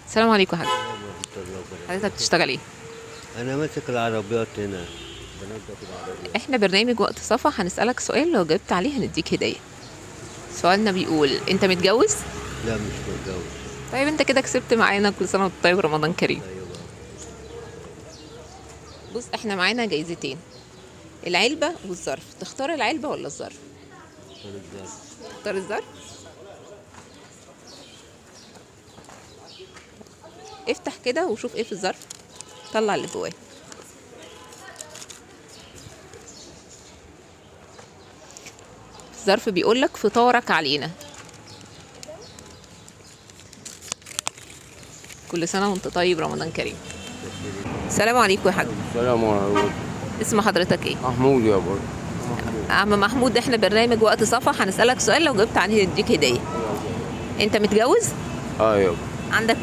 السلام عليكم يا حاج. حضرتك بتشتغل ايه؟ انا ماسك العربيات هنا، بنضف العربيات. احنا برنامج وقت صفا، هنسألك سؤال لو جاوبت عليه هنديك هدية. سؤالنا بيقول انت متجوز؟ لا مش متجوز. طيب انت كده كسبت معانا، كل سنة وانت طيب، رمضان كريم. ايوه. بص احنا معانا جايزتين، العلبة والظرف، تختار العلبة ولا الظرف؟ الظرف. تختار الظرف. افتح كده وشوف ايه في الظرف، طلع اللي جواه. الظرف بيقولك فطارك علينا. كل سنة وانت طيب، رمضان كريم. السلام عليكم يا حاج. السلام عليكم. اسم حضرتك ايه؟ محمود يا بابا. عم محمود، احنا برنامج وقت صفا، هنسألك سؤال لو جاوبت عليه هنديك هدية. انت متجوز؟ اه يابا. عندك